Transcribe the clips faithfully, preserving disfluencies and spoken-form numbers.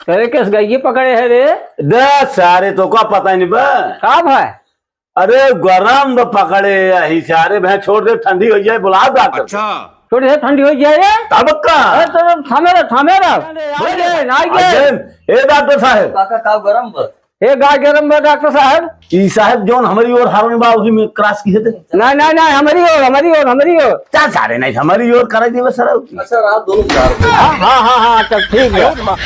तेरे केस गइये पकड़े है रे। दे सारे, तो का पता नहीं बा? का भाई? अरे गरम बा पकड़े, यही सारे भैं छोड़ दे, ठंडी होइ जाए, बुलाओ डॉक्टर। अच्छा। छोड़ दे, ठंडी होइ जाए रे। तब का? अरे तो थामे रह, थामे रह। अरे, आ गए, आ गए। ए डॉक्टर साहब। काका, का गरम बा? ए गाय गरम बा डॉक्टर साहब। ई साहब जौन हमरी ओर हारन बा, उही में क्रॉस किहे दे। नहीं, नहीं, नहीं, हमरी ओर, हमरी ओर, हमरी ओर। चल सारे, नहीं, हमरी ओर कराई देवे सर। अच्छा, रात दोनों चार बजे। हाँ, हाँ, हाँ, हाँ, तब ठीक बा।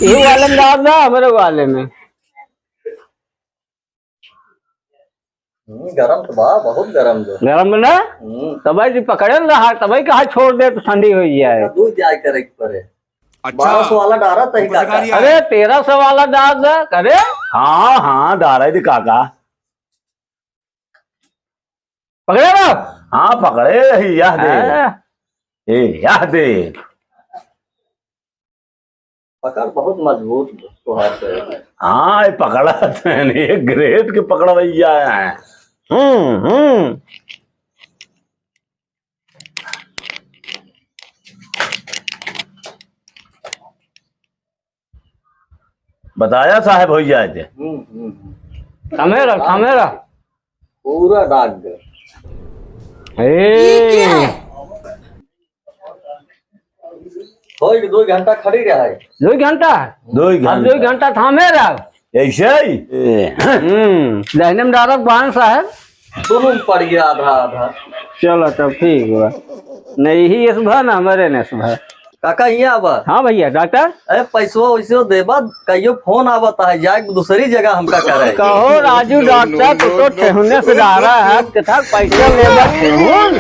ये वाले में डाल दो, हमरे वाले में। हम्म, गरम तो बा, बहुत गरम बा। गरम बा ना? हम्म। तबे जी पकड़े न रहा, तबे कहा छोड़ दे तो ठंडी होइ जाए। दूध जाए करे के पड़े। अच्छा। बारह सौ वाला डारा तही काका। अरे, तेरह सौ वाला डार दे, अरे। हाँ, हाँ, डारा दे काका। पकड़े ना? हाँ, पकड़े ही, यह दे। हाँ। ए, यह दे। पकड़ बहुत मजबूत तोहार से। हाँ, ये पकड़ा तो है, ये ग्रेट के पकड़वैया है। हम्म, हम्म। बताया साहब, होइ जाए थे। हम्म, हम्म, हम्म। थमे रह, थमे रह। पूरा दाग दे। ए। होइ गए, दो घंटा खड़ी रहा है। दो घंटा? दो अब घंटा। दो घंटा थामे रह। ऐसे ही? ए। हम्म, दहिने में डारब बान साहब। दोनों में पड़ गया आधा आधा। चलो तब ठीक बा। नहीं ही एस भा ना हमरे ने एस भा। काका, हियाँ आवा। हाँ भैया, डॉक्टर। अरे, पैसवा वैसवा देबा, कहियो फोन आवत है, जाए दूसरी जगह हमका करे। कहो राजू डॉक्टर, तू तो ठेहुने से डारा है, कितना पैसा लेबा ठेहुन?